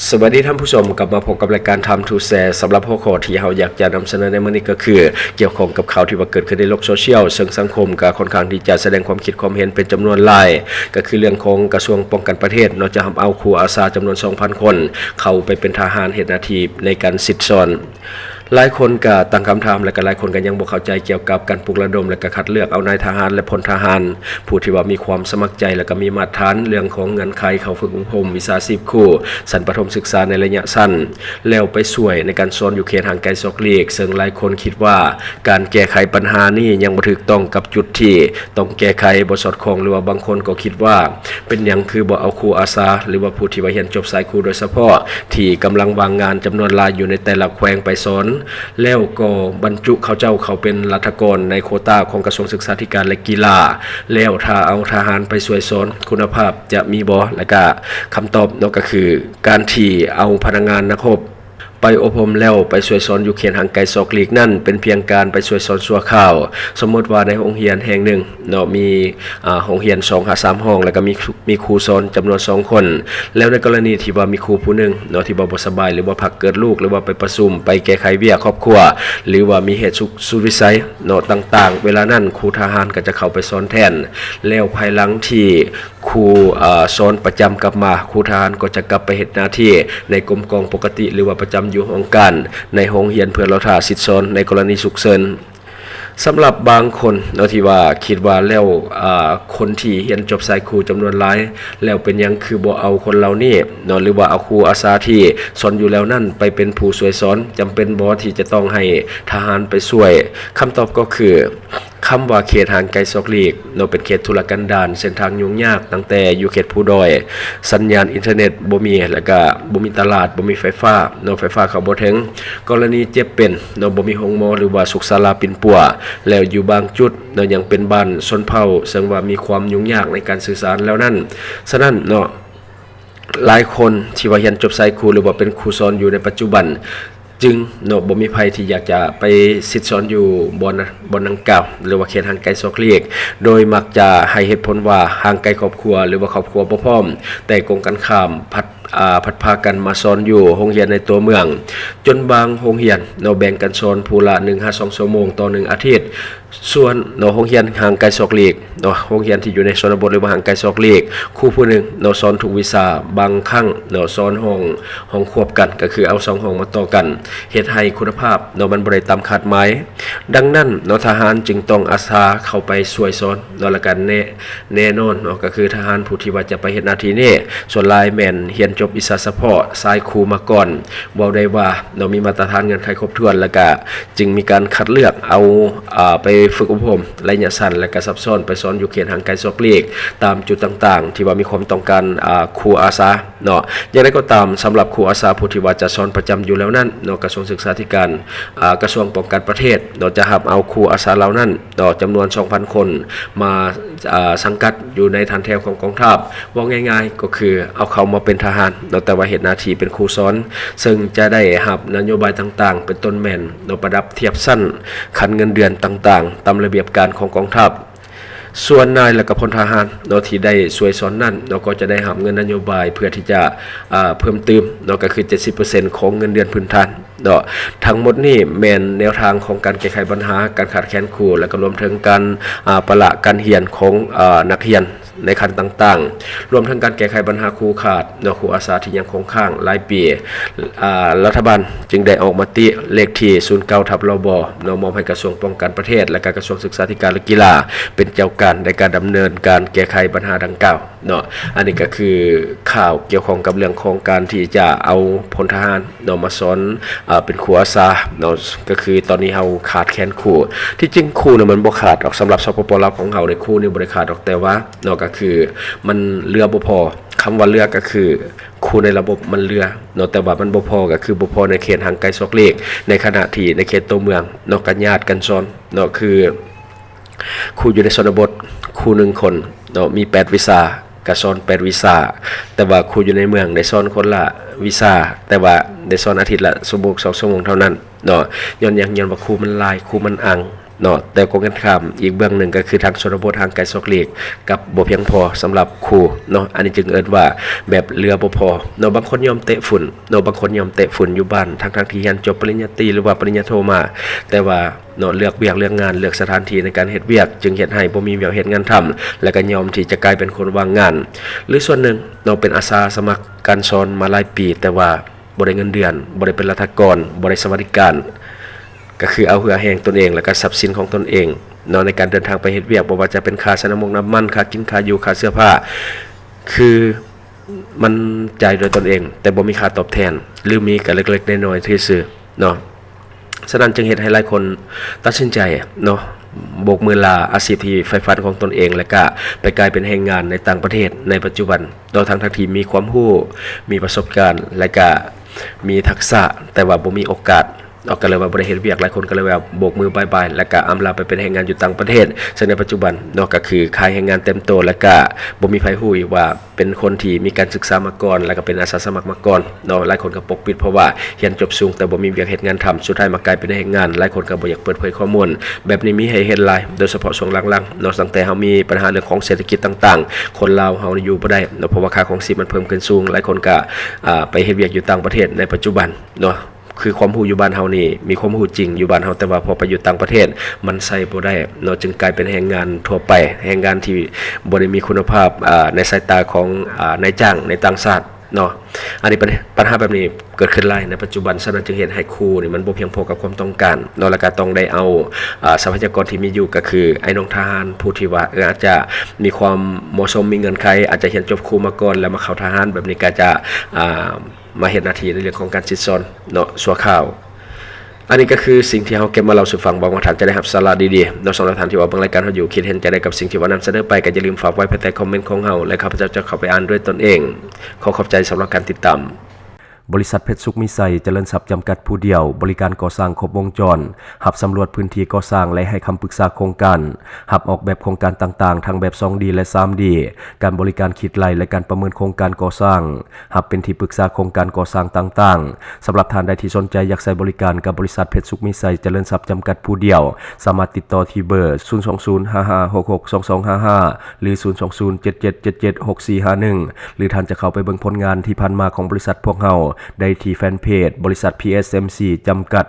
ສະບາຍດີທ່ານຜູ້ຊົມ, ກັບມາພົບກັບລາຍການ Time to Share. ສຳລັບຫົວຂໍ້ທີ່ເຮົາຢາກຈະນຳສະເໜີໃນມື້ນີ້ກໍຄື ກ່ຽວຂ້ອງກັບຂ່າວທີ່ວ່າເກີດຂຶ້ນໃນໂລກໂຊຊຽວ, ເຊິ່ງສັງຄົມກໍຄ່ອນຂ້າງທີ່ຈະສະແດງຄວາມຄິດຄວາມເຫັນເປັນຈຳນວນຫຼາຍ, ກໍຄືເລື່ອງຂອງກະຊວງປ້ອງກັນປະເທດເນາະ ຈະຮັບເອົາຄູອາສາຈຳນວນສອງພັນຄົນ ເຂົ້າໄປເປັນທະຫານເຮັດໜ້າທີ່ໃນການສິດສອນ. ຫຼາຍຄົນກໍຕັ້ງຄຳຖາມ ແລະ ກໍຫຼາຍຄົນກໍຍັງບໍ່ເຂົ້າໃຈກ່ຽວກັບການປຸກລະດົມ ແລະ ກໍຄັດເລືອກເອົານາຍທະຫານ ແລະ ພົນທະຫານ ຜູ້ທີ່ວ່າມີຄວາມສະໝັກໃຈ ແລະ ກໍມີມາດຖານເລື່ອງຂອງເງື່ອນໄຂເຂົ້າຝຶກອົບຮົມວິຊາຊີບຄູຊັ້ນປະຖົມສຶກສາໃນໄລຍະສັ້ນ ແລ້ວໄປຊ່ວຍໃນການສອນຢູ່ເຂດຫ່າງໄກສອກຫຼີກ, ເຊິ່ງຫຼາຍຄົນຄິດວ່າການແກ້ໄຂບັນຫານີ້ຍັງບໍ່ຖືກຕ້ອງກັບຈຸດທີ່ຕ້ອງແກ້ໄຂ, ບໍ່ສອດຄ່ອງ ຫຼືວ່າບາງຄົນກໍຄິດວ່າ ເປັນຫຍັງຄືບໍ່ເອົາຄູອາສາ ຫຼືວ່າຜູ້ທີ່ວ່າຮຽນຈົບສາຍຄູໂດຍສະເພາະ ທີ່ກຳລັງວ່າງງານຈຳນວນຫຼາຍຢູ່ໃນແຕ່ລະແຂວງໄປສອນ ແລ້ວກໍບັນຈຸເຂົາເຈົ້າເຂົ້າເປັນລັດຖະກອນໃນໂຄຕາຂອງກະຊວງສຶກສາທິການ ແລະ ກິລາ, ແລ້ວຖ້າເອົາທະຫານໄປຊ່ວຍສອນ ຄຸນນະພາບຈະມີບໍ່? ແລະກະຄຳຕອບເນາະ ກໍຄືການທີ່ເອົາພະນັກງານນັກຮົບ ໄປອົບຮົມແລ້ວໄປຊ່ວຍສອນຢູ່ເຂດຫ່າງໄກສອກຫຼີກນັ້ນ ເປັນພຽງການໄປຊ່ວຍສອນຊົ່ວຄາວ. ສົມມຸດວ່າໃນໂຮງຮຽນແຫ່ງໜຶ່ງເນາະ ມີ ອາ ໂຮງຮຽນສອງຫາສາມຫ້ອງ ແລ້ວກໍມີ ມີຄູສອນຈຳນວນສອງຄົນ, ແລ້ວໃນກໍລະນີທີ່ວ່າມີຄູຜູ້ໜຶ່ງເນາະ ທີ່ວ່າບໍ່ສະບາຍ ຫຼືວ່າພັກເກີດລູກ ຫຼືວ່າໄປປະຊຸມ ໄປແກ້ໄຂວຽກຄອບຄົວ ຫຼືວ່າມີເຫດສຸດ ສຸດວິໄສເນາະ ຕ່າງໆ ເວລານັ້ນຄູທະຫານກໍຈະເຂົ້າໄປສອນແທນ, ແລ້ວພາຍຫຼັງທີ່ ຄູ ເອີ ສອນປະຈຳກັບມາ, ຄູທະຫານກໍຈະກັບໄປເຮັດໜ້າທີ່ໃນກົມກອງປົກກະຕິ ຫຼືວ່າປະຈຳຢູ່ຫ້ອງການໃນໂຮງຮຽນ ເພື່ອລໍຖ້າສິດສອນໃນກໍລະນີສຸກເສີນ. ສຳລັບບາງຄົນເນາະ ທີ່ວ່າຄິດວ່າແລ້ວ ເອີ ຄົນທີ່ຮຽນຈົບສາຍຄູຈຳນວນຫຼາຍ ແລ້ວເປັນຫຍັງຄືບໍ່ເອົາຄົນເຫຼົ່ານີ້ເນາະ ຫຼືວ່າເອົາຄູອາສາທີ່ສອນຢູ່ແລ້ວນັ້ນໄປເປັນຜູ້ຊ່ວຍສອນ? ຈຳເປັນບໍ່ທີ່ຈະຕ້ອງໃຫ້ທະຫານໄປຊ່ວຍ? ຄຳຕອບກໍຄື ຄຳວ່າເຂດຫ່າງໄກສອກຫຼີກເນາະ ເປັນເຂດທຸລະກັນດານ, ເສັ້ນທາງຫຍຸ້ງຍາກ, ຕັ້ງແຕ່ຢູ່ເຂດພູດອຍ ສັນຍານອິນເຕີເນັດບໍ່ມີ ແລ້ວກະບໍ່ມີຕະຫຼາດ, ບໍ່ມີໄຟຟ້າເນາະ, ໄຟຟ້າເຂົ້າບໍ່ເຖິງ, ກໍລະນີເຈັບເປັນເນາະ ບໍ່ມີໂຮງໝໍ ຫຼືວ່າສຸກສາລາປິ່ນປົວ, ແລ້ວຢູ່ບາງຈຸດເນາະ ຍັງເປັນບ້ານຊົນເຜົ່າ ເຊິ່ງວ່າມີຄວາມຫຍຸ້ງຍາກໃນການສື່ສານແລ້ວນັ້ນ. ສະນັ້ນເນາະ ຫຼາຍຄົນທີ່ວ່າຮຽນຈົບສາຍຄູ ຫຼືວ່າເປັນຄູສອນຢູ່ໃນປັດຈຸບັນ ຈຶ່ງເນາະ ບໍ່ມີໃຜທີ່ຢາກຈະໄປສິດສອນຢູ່ບ່ອນ ບ່ອນດັ່ງກ່າວ ຫຼືວ່າເຂດຫ່າງໄກສອກຫຼີກ, ໂດຍມັກຈະໃຫ້ເຫດຜົນວ່າຫ່າງໄກຄອບຄົວ ຫຼືວ່າຄອບຄົວບໍ່ພ້ອມ, ແຕ່ກົງກັນຂ້າມ ພັດ ອາ ພັດພາກັນມາສອນຢູ່ໂຮງຮຽນໃນຕົວເມືອງ, ຈົນບາງໂຮງຮຽນເນາະ ແບ່ງກັນສອນຜູ້ລະໜຶ່ງຫາສອງຊົ່ວໂມງຕໍ່ໜຶ່ງອາທິດ. ສ່ວນເນາະ ໂຮງຮຽນຫ່າງໄກສອກຫຼີກເນາະ ໂຮງຮຽນທີ່ຢູ່ໃນຊົນນະບົດ ຫຼືວ່າຫ່າງໄກສອກຫຼີກ, ຄູຜູ້ໜຶ່ງເນາະ ສອນທຸກວິຊາ, ບາງຄັ້ງເນາະ ສອນຫ້ອງ ຫ້ອງຄວບກັນ, ກໍຄືເອົາສອງຫ້ອງມາຕໍ່ກັນ, ເຮັດໃຫ້ຄຸນນະພາບເນາະ ມັນບໍ່ໄດ້ຕາມຄາດໝາຍ. ດັ່ງນັ້ນເນາະ ທະຫານຈຶ່ງຕ້ອງອາສາເຂົ້າໄປຊ່ວຍສອນເນາະ, ແລ້ວກໍແນ່ ແນ່ນອນເນາະ ກໍຄືທະຫານຜູ້ທີ່ວ່າຈະໄປເຮັດໜ້າທີ່ນີ້ ສ່ວນຫຼາຍແມ່ນຮຽນຈົບວິຊາສະເພາະສາຍຄູມາກ່ອນ, ເວົ້າໄດ້ວ່າເນາະ ມີມາດຕະຖານເງື່ອນໄຂຄົບຖ້ວນ, ແລ້ວກະຈຶ່ງມີການຄັດເລືອກເອົາ ອາ ໄປຝຶກອົບຮົມໄລຍະສັ້ນ ແລ້ວກະຊັບຊ້ອນ ໄປສອນຢູ່ເຂດຫ່າງໄກສອກຫຼີກ ຕາມຈຸດຕ່າງໆ ທີ່ວ່າມີຄວາມຕ້ອງການ ອາ ຄູອາສາເນາະ. ຢ່າງໃດກໍຕາມ, ສຳລັບຄູອາສາຜູ້ທີ່ວ່າຈະສອນປະຈຳຢູ່ແລ້ວນັ້ນເນາະ, ກະຊວງສຶກສາທິການ ອາ ກະຊວງປ້ອງກັນປະເທດເນາະ ຈະຮັບເອົາຄູອາສາເຫຼົ່ານັ້ນ ເນາະ ຈຳນວນສອງພັນຄົນ ມາ ອາ ສັງກັດຢູ່ໃນຖານແຖວຂອງກອງທັບ. ເວົ້າງ່າຍໆກໍຄືເອົາເຂົ້າມາເປັນທະຫານເນາະ, ແຕ່ວ່າເຮັດໜ້າທີ່ເປັນຄູສອນ, ເຊິ່ງຈະໄດ້ຮັບນະໂຍບາຍຕ່າງໆ ເປັນຕົ້ນແມ່ນເນາະ ປະດັບທຽບຊັ້ນ, ຂັ້ນເງິນເດືອນຕ່າງໆ ຕາມລະບຽບການຂອງກອງທັບ. ສ່ວນນາຍ ແລະ ກໍພົນທະຫານເນາະ ທີ່ໄດ້ຊ່ວຍສອນນັ້ນເນາະ ກໍຈະໄດ້ຮັບເງິນນະໂຍບາຍເພື່ອທີ່ຈະ ອາ ເພີ່ມຕື່ມເນາະ, ກໍຄືເຈັດສິບເປີເຊັນຂອງເງິນເດືອນພື້ນຖານ ເນາະ. ທັງໝົດນີ້ແມ່ນແນວທາງຂອງການແກ້ໄຂບັນຫາການຂາດແຄນຄູ ແລະ ກໍລວມເຖິງການ ອາ ປະລະການຮຽນຂອງ ອາ ນັກຮຽນໃນຂັ້ນຕ່າງໆ, ລວມເຖິງການແກ້ໄຂບັນຫາຄູຂາດເນາະ, ຄູອາສາທີ່ຍັງຄົງຄ້າງຫຼາຍປີ. ອາ ລັດຖະບານຈຶ່ງໄດ້ອອກມະຕິເລກທີສູນເກົ້າທັບ ລບ ເນາະ, ມອບໃຫ້ກະຊວງປ້ອງກັນປະເທດ ແລະ ກະກະຊວງສຶກສາທິການ ແລະ ກິລາ ເປັນເຈົ້າການໃນການດຳເນີນການແກ້ໄຂບັນຫາດັ່ງກ່າວ. ເນາະ. ອັນນີ້ກໍຄືຂ່າວກ່ຽວຂ້ອງກັບເລື່ອງຂອງການທີ່ຈະເອົາພົນທະຫານເນາະ ມາສອນ ເປັນຄູອາສາເນາະ, ກໍຄືຕອນນີ້ເຮົາຂາດແຄນຄູ. ທີ່ຈິງຄູນະມັນບໍ່ຂາດດອກ, ສຳລັບ ສປປ ລາວ ຂອງເຮົານີ້ ຄູນີ້ບໍ່ໄດ້ຂາດດອກ, ແຕ່ວ່າເນາະ ກໍຄືມັນເຫຼືອບໍ່ພໍ. ຄຳວ່າເຫຼືອກໍຄືຄູໃນລະບົບມັນເຫຼືອເນາະ, ແຕ່ວ່າມັນບໍ່ພໍ ກໍຄືບໍ່ພໍໃນເຂດຫ່າງໄກສອກຫຼີກ, ໃນຂະນະທີ່ໃນເຂດຕົວເມືອງເນາະ ກໍຍາດກັນສອນເນາະ, ຄື ຄູຢູ່ໃນຊົນນະບົດ ຄູໜຶ່ງຄົນເນາະ ມີແປດວິຊາ ກະສອນແປດວິຊາ, ແຕ່ວ່າຄູຢູ່ໃນເມືອງໄດ້ສອນຄົນລະວິຊາ, ແຕ່ວ່າໄດ້ສອນອາທິດລະຊົ່ວໂມງ ສອງຊົ່ວໂມງເທົ່ານັ້ນເນາະ. ຍ້ອນຫຍັງ? ຍ້ອນວ່າຄູມັນຫຼາຍ, ຄູມັນອັ່ງ ເນາະ ແຕ່ກົງກັນຂ້າມ ອີກເບື້ອງໜຶ່ງກໍຄືທາງຊົນນະບົດຫ່າງໄກສອກຫຼີກກັບບໍ່ພຽງພໍສຳລັບຄູເນາະ ອັນນີ້ຈຶ່ງເອີ້ນວ່າແບບເຫຼືອບໍ່ພໍເນາະ. ບາງຄົນຍອມເຕະຝຸ່ນເນາະ ບາງຄົນຍອມເຕະຝຸ່ນຢູ່ບ້ານ ທັງໆທີ່ຮຽນຈົບປະລິນຍາຕີ ຫຼືວ່າປະລິນຍາໂທມາ ແຕ່ວ່າເນາະ ເລືອກວຽກເລືອກງານ ເລືອກສະຖານທີ່ໃນການເຮັດວຽກ ຈຶ່ງເຮັດໃຫ້ບໍ່ມີວຽກເຮັດງານທຳ ແລະກໍຍອມທີ່ຈະກາຍເປັນຄົນວ່າງງານ ຫຼືສ່ວນໜຶ່ງເນາະ ເປັນອາສາສະໝັກການສອນມາຫຼາຍປີ ແຕ່ວ່າ ບໍ່ໄດ້ເງິນເດືອນ, ບໍ່ໄດ້ເປັນລັດຖະກອນ, ບໍ່ໄດ້ສະຫວັດດີການ, ກໍຄືເອົາເຫື່ອແຮງຕົນເອງ ແລະກະຊັບສິນຂອງຕົນເອງເນາະ ໃນການເດີນທາງໄປເຮັດວຽກ, ບໍ່ວ່າຈະເປັນຄ່າຊະນຳມົກນ້ຳມັນ, ຄ່າກິນ, ຄ່າຢູ່, ຄ່າເສື້ອຜ້າ, ຄືມັນຈ່າຍໂດຍຕົນເອງ ແຕ່ບໍ່ມີຄ່າຕອບແທນ ຫຼືມີກໍເລັກໆນ້ອຍໆຊື່ໆເນາະ. ສະນັ້ນຈຶ່ງເຮັດໃຫ້ຫຼາຍຄົນຕັດສິນໃຈເນາະ ໂບກມືລາອາຊີບທີ່ໃຝ່ຝັນຂອງຕົນເອງ ແລະກະໄປກາຍເປັນແຮງງານໃນຕ່າງປະເທດໃນປັດຈຸບັນເນາະ ທັງໆທີ່ມີຄວາມຮູ້, ມີປະສົບການ ແລະກະມີທັກສະ ແຕ່ວ່າບໍ່ມີໂອກາດເນາະ ກໍເລີຍວ່າບໍ່ໄດ້ເຮັດວຽກ. ຫຼາຍຄົນກໍເລີຍວ່າໂບກມືບາຍບາຍ ແລະກະອຳລາໄປເປັນແຮງງານຢູ່ຕ່າງປະເທດ ເຊິ່ງໃນປັດຈຸບັນເນາະ ກໍຄືຂາຍແຮງງານເຕັມໂຕ ແລະກະບໍ່ມີໃຜຮູ້ອີກວ່າ ເປັນຄົນທີ່ມີການສຶກສາມາກ່ອນ ແລະກະເປັນອາສາສະໝັກມາກ່ອນເນາະ. ຫຼາຍຄົນກໍປົກປິດ ເພາະວ່າຮຽນຈົບສູງ ແຕ່ບໍ່ມີວຽກເຮັດງານທຳ ສຸດທ້າຍມາກາຍເປັນແຮງງານ. ຫຼາຍຄົນກໍບໍ່ຢາກເປີດເຜີຍຂໍ້ມູນ ແບບນີ້ມີໃຫ້ເຫັນຫຼາຍ ໂດຍສະເພາະຊ່ວງຫຼັງໆເນາະ ຕັ້ງແຕ່ເຮົາມີບັນຫາເລື່ອງຂອງເສດຖະກິດຕ່າງໆ ຄົນລາວເຮົາຢູ່ບໍ່ໄດ້ເນາະ ເພາະວ່າຄ່າຄອງຊີບມັນເພີ່ມຂຶ້ນສູງ. ຫຼາຍຄົນກໍ ອ່າ ໄປເຮັດວຽກຢູ່ຕ່າງປະເທດໃນປັດຈຸບັນເນາະ ຄືຄວາມຮູ້ຢູ່ບ້ານເຮົານີ້ ມີຄວາມຮູ້ຈິງຢູ່ບ້ານເຮົາ ແຕ່ວ່າພໍໄປຢູ່ຕ່າງປະເທດ ມັນໃຊ້ບໍ່ໄດ້ເນາະ ຈຶ່ງກາຍເປັນແຮງງານທົ່ວໄປ ແຮງງານທີ່ບໍ່ໄດ້ມີຄຸນນະພາບ ອ່າ ໃນສາຍຕາຂອງ ອ່າ ນາຍຈ້າງໃນຕ່າງຊາດເນາະ. ອັນນີ້ ປັນ ບັນຫາແບບນີ້ເກີດຂຶ້ນຫຼາຍໃນປັດຈຸບັນ ສະນັ້ນຈຶ່ງເຮັດໃຫ້ຄູນີ້ມັນບໍ່ພຽງພໍກັບຄວາມຕ້ອງການເນາະ ແລ້ວກໍຕ້ອງໄດ້ເອົາ ອ່າ ຊັບພະຍາກອນທີ່ມີຢູ່ ກໍຄືອ້າຍນ້ອງທະຫານຜູ້ທີ່ວ່າ ເອີ ອາດຈະມີຄວາມເໝາະສົມ ມີເງື່ອນໄຂ ອາດຈະຮຽນຈົບຄູມາກ່ອນ ແລ້ວມາເຂົ້າທະຫານ ແບບນີ້ກໍຈະ ອ່າ ມາເຮັດໜ້າທີ່ໃນເລື່ອງຂອງການສິດສອນເນາະ ຊົ່ວຄາວ. ອັນນີ້ກໍຄືສິ່ງທີ່ເຮົາເກັບມາເລົ່າສູ່ຟັງ ຫວັງວ່າທ່ານຈະໄດ້ຮັບສາລະດີໆເນາະ. ສຳລັບທ່ານທີ່ວ່າເບິ່ງລາຍການເຮົາຢູ່ ຄິດເຫັນຈັ່ງໃດກັບສິ່ງທີ່ວ່ານຳສະເໜີໄປ ກໍຢ່າລືມຝາກໄວ້ພາຍໃຕ້ຄອມເມັນຂອງເຮົາ ແລະ ຂ້າພະເຈົ້າຈະເຂົ້າໄປອ່ານດ້ວຍຕົນເອງ. ຂໍຂອບໃຈສຳລັບການຕິດຕາມ. ບໍລິສັດເພັດສຸກມີໄຊຈະເລີນຊັບຈຳກັດຜູ້ດຽວ ບໍລິການກໍ່ສ້າງຄົບວົງຈອນ, ຮັບສຳຫຼວດພື້ນທີ່ກໍ່ສ້າງ ແລະ ໃຫ້ຄຳປຶກສາໂຄງການ, ຮັບອອກແບບໂຄງການຕ່າງໆ ທັງແບບສອງດີ ແລະ ສາມດີ, ການບໍລິການຄິດໄລ່ ແລະ ການປະເມີນໂຄງການກໍ່ສ້າງ, ຮັບເປັນທີ່ປຶກສາໂຄງການກໍ່ສ້າງຕ່າງໆ. ສຳລັບທ່ານໃດທີ່ສົນໃຈຢາກໃຊ້ບໍລິການກັບບໍລິສັດເພັດສຸກມີໄຊຈະເລີນຊັບຈຳກັດຜູ້ດຽວ, ສາມາດຕິດຕໍ່ທີ່ເບີ ສູນສອງສູນ ຫ້າຫ້າຫົກຫົກ ສອງສອງຫ້າຫ້າ ຫຼື ສູນສອງສູນ ເຈັດເຈັດເຈັດເຈັດ ຫົກສີ່ຫ້າໜຶ່ງ ຫຼື ທ່ານຈະເຂົ້າໄປເບິ່ງຜົນງານທີ່ຜ່ານມາຂອງບໍລິສັດພວກເຮົາໄດ້ທີ່ແຟນເພຈ ບໍລິສັດ ພີເອັສເອັມຊີ ຈຳກັດ.